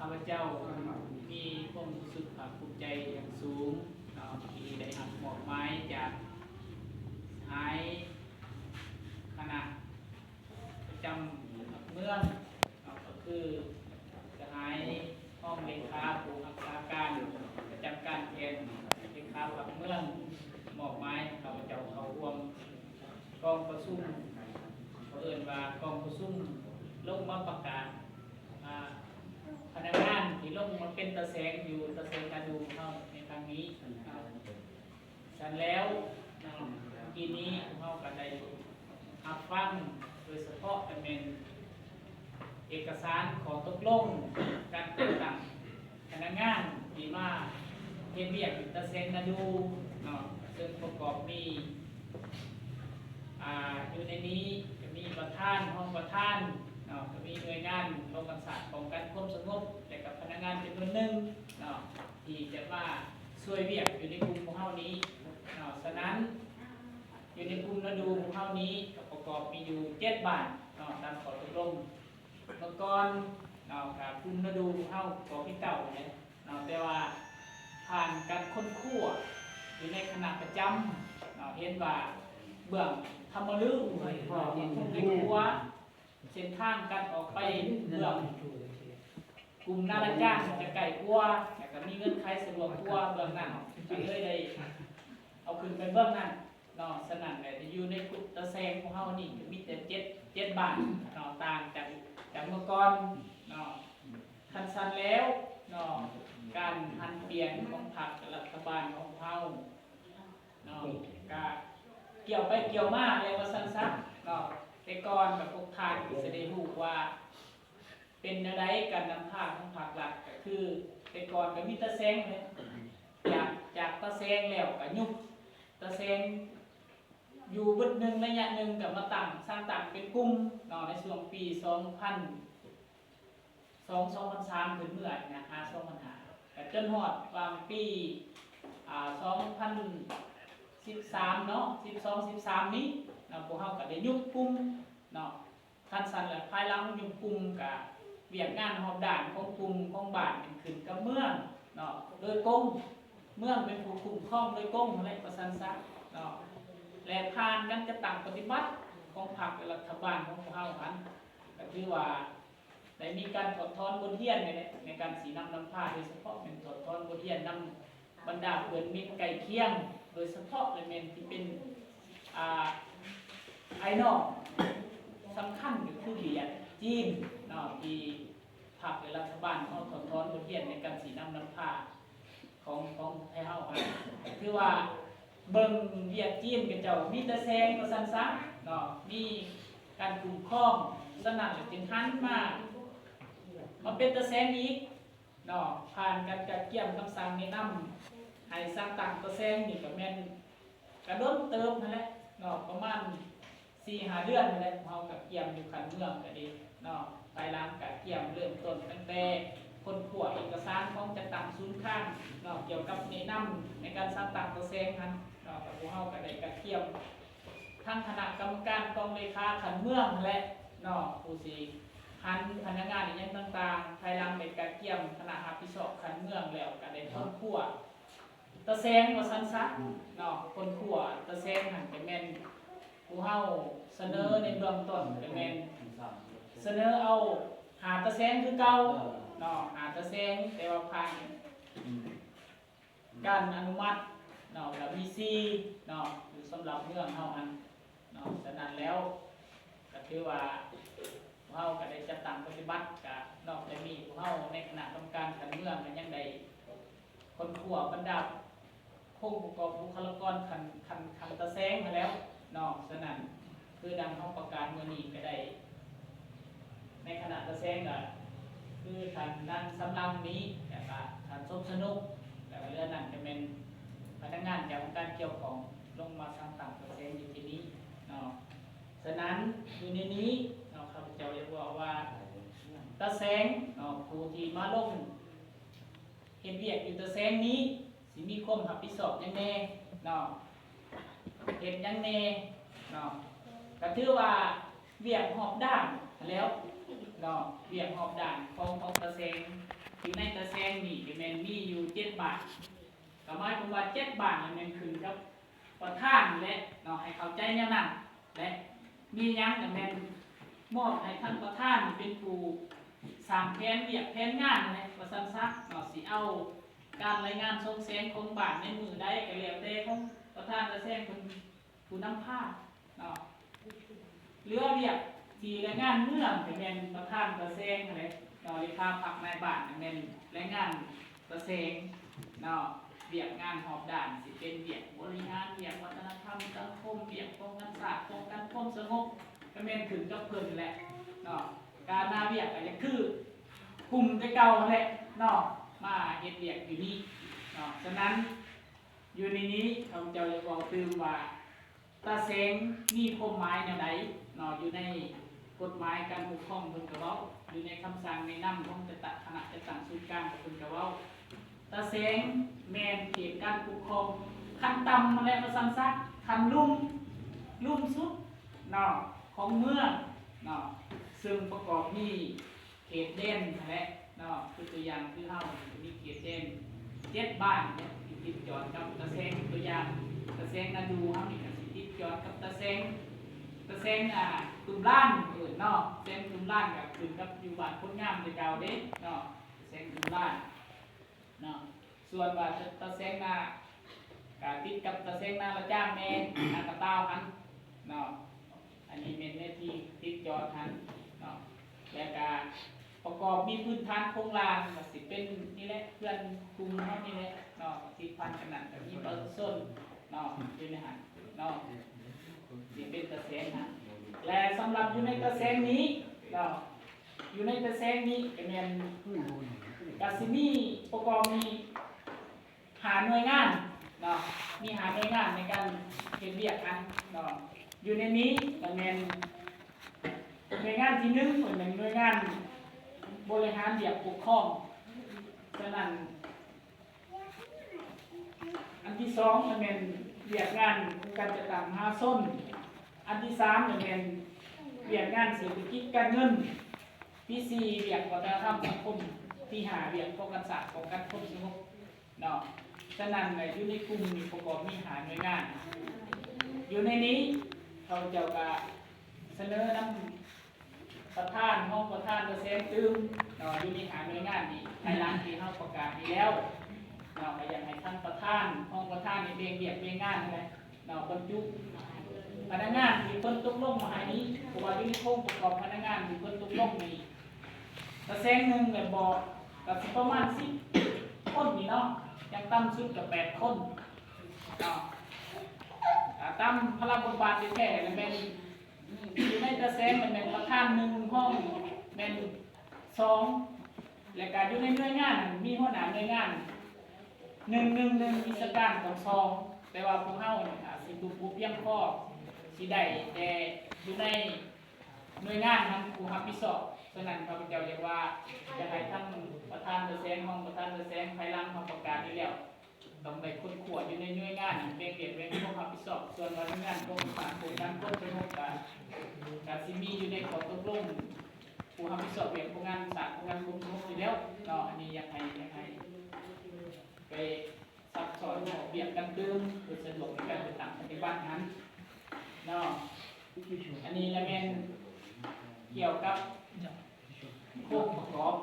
ຂ້າພະເຈົ້າມີຄວາມຮູ້ສຶກພາກພູມໃຈຢ່າງສູງເນາະ ທີ່ໄດ້ຮັບມອບໝາຍຈາກສະຫາຍຄະນະປະຈຳພັກເມືອງເນາະ ກໍຄືສະຫາຍຮອງເລຂາຜູ້ຮັກສາການປະຈຳການແທນເລຂາພັກເມືອງ ມອບໝາຍໃຫ້ຂ້າພະເຈົ້າເຂົ້າຮ່ວມກອງປະຊຸມ ເຂົາເອີ້ນວ່າກອງປະຊຸມລົງມາປະກາດ ອ່າ ພະນັກງານທີ່ລົງມາເປັນຕາແສງຢູ່ຕາແສງນາດູເຮົາໃນຄັ້ງນີ້ເນາະ. ຊັ້ນແລ້ວເນາະ ມື້ກີ້ນີ້ພວກເຮົາກໍໄດ້ຮັບຟັງ ໂດຍສະເພາະກໍແມ່ນເອກະສານຂໍ້ຕົກລົງການແຕ່ງຕັ້ງພະນັກງານທີ່ມາເຮັດວຽກຢູ່ຕາແສງນາດູເນາະ ເຊິ່ງປະກອບມີ ອ່າ ຢູ່ໃນນີ້ກໍມີປະທານ ຮອງປະທານເນາະ ກໍມີໜ່ວຍງານປ້ອງກັນຊາດ ປ້ອງກັນຄວາມສະຫງົບ ແລະ ກັບພະນັກງານຈຳນວນໜຶ່ງເນາະ ທີ່ຈະມາຊ່ວຍວຽກຢູ່ໃນກຸ່ມຂອງເຮົານີ້ເນາະ. ສະນັ້ນ ຢູ່ໃນກຸ່ມນາດູຂອງເຮົານີ້ກໍປະກອບມີຢູ່ເຈັດບ້ານເນາະ ຕາມຂໍ້ຕົກລົງ. ເມື່ອກ່ອນເນາະ ກໍກຸ່ມນາດູຂອງເຮົາກໍມີເກົ້າແຫຼະເນາະ ແຕ່ວ່າຜ່ານການຄົ້ນຄວ້າຢູ່ໃນຄະນະປະຈຳເນາະ ເຫັນວ່າເບື້ອງທຳມະລຶ ໄປຂົວ ເສັ້ນທາງການອອກໄປເບື້ອງກຸ່ມນາລະຈານຈະໃກ້ກວ່າ ແລ້ວກໍມີເງື່ອນໄຂສະດວກກວ່າເບື້ອງນັ້ນ ກໍເລີຍໄດ້ເອົາຂຶ້ນໄປເບື້ອງນັ້ນເນາະ. ສະນັ້ນແຫຼະ ຢູ່ໃນຕາແສງຂອງເຮົານີ້ກໍມີແຕ່ເຈັດ ເຈັດບ້ານເນາະ ຕ່າງຈາກ ຈາກເມື່ອກ່ອນເນາະ. ຄັນຊັ້ນແລ້ວເນາະ ການຫັນປ່ຽນຂອງພັກແລະລັດຖະບານຂອງເຮົາເນາະ ກະກ່ຽວໄປກ່ຽວມາແຫຼະວ່າຊັ້ນຊະເນາະ. ແຕ່ກ່ອນກະພວກທ່ານກໍຊິໄດ້ຮູ້ວ່າເປັນແນວໃດການນຳພາຂອງພັກລັດ ກະຄືແຕ່ກ່ອນກະມີຕາແສງແຫຼະ ຈາກ ຈາກຕາແສງແລ້ວກະຍຸບຕາແສງຢູ່ບຶດໜຶ່ງໄລຍະໜຶ່ງ ກະມາຕັ້ງ ສ້າງຕັ້ງເປັນກຸ່ມເນາະ ໃນຊ່ວງປີສອງພັນ ສອງ ສອງພັນສາມ ຂຶ້ນເມື່ອນະ ຫາ ສອງພັນຫ້າ ກະຈົນຮອດຫວ່າງປີ ອ່າ ສອງພັນສິບສາມເນາະ ສິບສອງ ສິບສາມນີ້ເນາະ ພວກເຮົາກະໄດ້ຍຸບກຸ່ມເນາະ. ຄັນຊັ້ນແລ້ວ ພາຍຫຼັງຍຸບກຸ່ມກະວຽກງານຮອບດ້ານຂອງກຸ່ມຂອງບ້ານຂຶ້ນກັບເມືອງເນາະ ໂດຍກົງ ເມືອງເປັນຜູ້ຄຸ້ມຄອງໂດຍກົງຫັ້ນແຫຼະວ່າຊັ້ນຊະເນາະ. ແລະ ຜ່ານການຈັດຕັ້ງປະຕິບັດຂອງພັກ ແລະ ລັດຖະບານຂອງພວກເຮົາຫັ້ນ ກະຖືວ່າ ໄດ້ມີການຖອດຖອນບົດຮຽນນີ້ແຫຼະ ໃນການຊີ້ນຳນຳພາ ໂດຍສະເພາະແມ່ນຖອດຖອນບົດຮຽນນຳບັນດາເພື່ອນມິດໃກ້ຄຽງ ໂດຍສະເພາະແມ່ນທີ່ເປັນ ອ່າ ອ້າຍນ້ອງສຳຄັນກໍຄືຫວຽດ ຈີນເນາະ ທີ່ພັກ ແລະ ລັດຖະບານເຮົາຖອດຖອນບົດຮຽນໃນການຊີ້ນຳນຳພາ ຂອງ ຂອງໄທເຮົາຫັ້ນ ຖືວ່າເບິ່ງຫວຽດຈີນເຂົາເຈົ້າມີແຕ່ແສງວ່າຊັ້ນຊະເນາະ ມີການຄຸ້ມຄອງ ສະນັ້ນແຫຼະຈຶ່ງຫັນມາ ມາເປັນຕາແສງອີກເນາະ. ຜ່ານການກະກຽມຄຳສັ່ງແນະນຳໃຫ້ສ້າງຕັ້ງຕາແສງນີ້ ກະແມ່ນກະດົນເຕີບຫັ້ນແຫຼະເນາະ ປະມານ ສີ່ຫ້າເດືອນນີ້ແຫຼະ ເຮົາກະກຽມຢູ່ຂັ້ນເມືອງກະດີເນາະ. ພາຍຫຼັງກະກຽມເລີ່ມຕົ້ນຕັ້ງແຕ່ຄົ້ນຄວ້າເອກະສານຂອງຈັດຕັ້ງສູນກາງເນາະ ກ່ຽວກັບແນະນຳໃນການສ້າງຕັ້ງຕາແສງຫັ້ນເນາະ ກະພວກເຮົາກະໄດ້ກະກຽມທັງຄະນະກຳມະການກອງເລຂາຂັ້ນເມືອງຫັ້ນແຫຼະເນາະ ຜູ້ຊິຫັນພະນັກງານອີ່ຫຍັງຕ່າງໆ. ພາຍຫຼັງໄດ້ກະກຽມຄະນະຮັບຜິດຊອບຂັ້ນເມືອງແລ້ວ ກະໄດ້ຄົ້ນຄວ້າ ຕາແສງວ່າຊັ້ນຊະເນາະ ຄົ້ນຄວ້າຕາແສງຫັ້ນກະແມ່ນຜູ້ເຮົາສະເໜີໃນເບື້ອງຕົ້ນກະແມ່ນສະເໜີເອົາຫ້າຕາແສງຄືເກົ່າເນາະ ຫ້າຕາແສງ ແຕ່ວ່າຜ່ານການອະນຸມັດເນາະ ກະມີສີ່ເນາະ ຢູ່ສຳລັບເມືອງເຮົາຫັ້ນ ເນາະ. ສະນັ້ນແລ້ວກະຖືວ່າພວກເຮົາກະໄດ້ຈັດຕັ້ງປະຕິບັດ ກະນອກຈາກນີ້ພວກເຮົາໃນຄະນະກຳມະການຂັ້ນເມືອງກະຍັງໄດ້ຄົ້ນຄວ້າບັນດາອົງປະກອບບຸກຄະລາກອນຂັ້ນ ຂັ້ນ ຂັ້ນຕາແສງຫັ້ນແລ້ວເນາະ. ສະນັ້ນຄືດັ່ງເຮົາປະກາດມື້ນີ້ກະໄດ້ ໃນຄະນະຕາແສງກະຄືທ່ານນາງສຳລັງນີ້ ແລ້ວກະທ່ານສົມສະໜຸກ ແລ້ວກະເຫຼືອນັ້ນກະແມ່ນພະນັກງານຈາກອົງການກ່ຽວຂ້ອງລົງມາສ້າງຕັ້ງຕາແສງຢູ່ທີ່ນີ້ເນາະ. ສະນັ້ນຢູ່ໃນນີ້ເນາະ ຂ້າພະເຈົ້າຢາກເວົ້າວ່າຕາແສງເນາະ ຜູ້ທີ່ມາລົງເຮັດວຽກຢູ່ຕາແສງນີ້ ຊິມີຄວາມຮັບຜິດຊອບຫຍັງແນ່ເນາະ ເຮັດຫຍັງແນ່ເນາະ ກະຖືວ່າວຽກຮອບດ້ານຫັ້ນແຫຼ້ວ ເນາະ ວຽກຮອບດ້ານຂອງ ຂອງຕາແສງ. ຢູ່ໃນຕາແສງນີ້ກໍແມ່ນມີຢູ່ເຈັດບ້ານ ກໍໝາຍຄວາມວ່າເຈັດບ້ານນີ້ແມ່ນຂຶ້ນກັບປະທານແຫຼະເນາະ ໃຫ້ເຂົ້າໃຈແນວນັ້ນ ແລະ ມີຫຍັງກໍແມ່ນມອບໃຫ້ທາງປະທານເປັນຜູ້ສ້າງແຜນວຽກແຜນງານແຫຼະ ວ່າຊັ້ນຊະເນາະ ຊິເອົາການລາຍງານສົ່ງແສງຂອງບ້ານໃນມື້ໃດກໍແລ້ວແຕ່ຂອງປະທານຕາແສງເພິ່ນ ຜູ້ນຳພາເນາະ. ເຫຼືອວຽກທີ່ລາຍງານເມືອງ ກໍແມ່ນປະທານຕາແສງຫັ້ນແຫຼະເນາະ ເລຂາພັກນາຍບ້ານກໍແມ່ນລາຍງານຕາແສງເນາະ. ວຽກງານຮອບດ້ານ ຊິເປັນວຽກບໍລິຫານ, ວຽກວັດທະນະທຳສັງຄົມ, ວຽກປ້ອງກັນຊາດ, ປ້ອງກັນຄວາມສະຫງົບ ກໍແມ່ນຂຶ້ນກັບເພິ່ນແຫຼະເນາະ. ການມາວຽກກໍຈະຄືກຸ່ມແຕ່ເກົ່າຫັ້ນແຫຼະເນາະ ມາເຮັດວຽກຢູ່ນີ້ເນາະ. ສະນັ້ນ ຢູ່ໃນນີ້ຂ້າພະເຈົ້າຢາກເວົ້າຕື່ມວ່າ ຕາແສງມີຄວາມໝາຍແນວໃດເນາະ ຢູ່ໃນກົດໝາຍການປົກຄອງເພິ່ນກໍເວົ້າ, ຢູ່ໃນຄຳສັ່ງແນະນຳຂອງຈັດຕັ້ງ ຄະນະຈັດຕັ້ງສູນກາງເພິ່ນກໍເວົ້າ, ຕາແສງແມ່ນເຂດການປົກຄອງຂັ້ນຕ່ຳຫັ້ນແຫຼະ ວ່າຊັ້ນຊະ ຂັ້ນລຸ່ມ ລຸ່ມສຸດເນາະ ຂອງເມືອງເນາະ ເຊິ່ງປະກອບມີ ເຂດແດນຫັ້ນແຫຼະເນາະ. ຄືຕົວຢ່າງຄືເຮົານີ້ກໍມີເຂດແດນເຈັດບ້ານເນາະ ທີ່ຕິດຈອດກັບຕາແສງ. ຕົວຢ່າງຕາແສງນາດູເຮົານີ້ກໍຊິຕິດຈອດກັບຕາແສງ ຕາແສງ ອ່າ ຕຸ້ມລານເອີ້ນເນາະ ແສງຕຸ້ມລານກໍຂຶ້ນກັບຢູ່ບ້ານໂພນງາມແຕ່ເກົ່າເດ້ເນາະ ຕາແສງຕຸ້ມລານ ເນາະ. ສ່ວນວ່າຕາແສງນາ ກະຕິດກັບຕາແສງນາລະຈາງແດ່ ນາກະຕ່າວຫັ້ນເນາະ ອັນນີ້ແມ່ນເນື້ອທີ່ຕິດຈອດຫັ້ນເນາະ. ແລ້ວກະປະກອບມີພື້ນຖານໂຄງລ່າງ ກໍຊິເປັນນີ້ແຫຼະ ເຮືອນກຸ່ມເຮົານີ້ແຫຼະເນາະ ຕິດພັນກັນນັ້ນ ກໍມີປະຊາຊົນເນາະ ຢູ່ໃນຫັ້ນເນາະ ຊິເປັນຕາແສງຫັ້ນ. ແລະ ສຳລັບຢູ່ໃນຕາແສງນີ້ເນາະ ຢູ່ໃນຕາແສງນີ້ກໍແມ່ນ ກໍຊິມີປະກອບມີຫ້າໜ່ວຍງານເນາະ ມີຫ້າໜ່ວຍງານໃນການເຮັດວຽກຫັ້ນເນາະ. ຢູ່ໃນນີ້ກໍແມ່ນໜ່ວຍງານທີໜຶ່ງ ເພິ່ນແມ່ນໜ່ວຍງານບໍລິຫານວຽກປົກຄອງ. ສະນັ້ນ ອັນທີສອງກໍແມ່ນວຽກງານການຈັດຕັ້ງມະຫາຊົນ, ອັນທີສາມກໍແມ່ນວຽກງານເສດຖະກິດການເງິນ, ທີສີ່ວຽກວັດທະນະທຳສັງຄົມ, ທີຫ້າວຽກປ້ອງກັນຊາດ ປ້ອງກັນຄວາມສະຫງົບເນາະ. ສະນັ້ນແຫຼະ ຢູ່ໃນກຸ່ມນີ້ປະກອບມີຫ້າໜ່ວຍງານ. ຢູ່ໃນນີ້ຂ້າພະເຈົ້າກໍສະເໜີນຳ ປະທານ ຮອງປະທານ ແລະ ແສງຕື່ມເນາະ ຢູ່ໃນຫ້າໜ່ວຍງານນີ້ ພາຍຫຼັງທີ່ເຮົາປະກາດນີ້ແລ້ວເນາະ ກໍຢາກໃຫ້ທ່ານປະທານ ຮອງປະທານນີ້ແບ່ງວຽກແບ່ງງານຫັ້ນແຫຼະເນາະ ບັນຈຸພະນັກງານທີ່ເພິ່ນຕົກລົງມາໃຫ້ນີ້ ເພາະວ່າຢູ່ໃນໂຄງປະກອບພະນັກງານທີ່ເພິ່ນຕົກລົງນີ້ ກະແສງໜຶ່ງແມ່ນບໍ່ ກະຊິປະມານສິບຄົນນີ້ເນາະ ຢ່າງຕ່ຳສຸດກະແປດຄົນເນາະ. ອາ ຕາມພາລະບົດບາດແທ້ໆແລ້ວແມ່ນ ຢູ່ໃນຕາແສງແມ່ນປະທານໜຶ່ງ ຮອງແມ່ນສອງ ແລະກະຢູ່ໃນໜ່ວຍງານຫັ້ນມີຫົວໜ້າໜ່ວຍງານໜຶ່ງໜຶ່ງໜຶ່ງ ວິຊາການກະສອງ. ແຕ່ວ່າພວກເຮົານີ້ອາດຊິບໍ່ພຽງພໍ ຊິໄດ້ແຕ່ຢູ່ໃນໜ່ວຍງານນຳຜູ້ຮັບຜິດຊອບ. ສະນັ້ນຂ້າພະເຈົ້າຢາກວ່າ ຢາກໃຫ້ທັງປະທານຕາແສງ ຮອງປະທານຕາແສງ ພາຍຫຼັງເຮົາປະກາດນີ້ແລ້ວ ຕ້ອງໄດ້ຄົ້ນຄວ້າຢູ່ໃນໜ່ວຍງານແບ່ງວຽກແບ່ງຄວາມຮັບຜິດຊອບ. ສ່ວນວ່າໜ່ວຍງານກອງປະສານໂຄງການຄວາມສະຫງົບກະ ກະຊິມີຢູ່ໃນຂໍ້ຕົກລົງ ຜູ້ຮັບຜິດຊອບວຽກໂຄງງານສານໂຄງງານຄວາມສະຫງົບຢູ່ແລ້ວເນາະ. ອັນນີ້ຢາກໃຫ້ ຢາກໃຫ້ໄປຊັບຊ້ອນອອກວຽກກັນຕື່ມ ເພື່ອສະດວກໃນການຈັດຕັ້ງປະຕິບັດຫັ້ນເນາະ. ອັນນີ້ລະແມ່ນກ່ຽວກັບໂຄງປະກອບ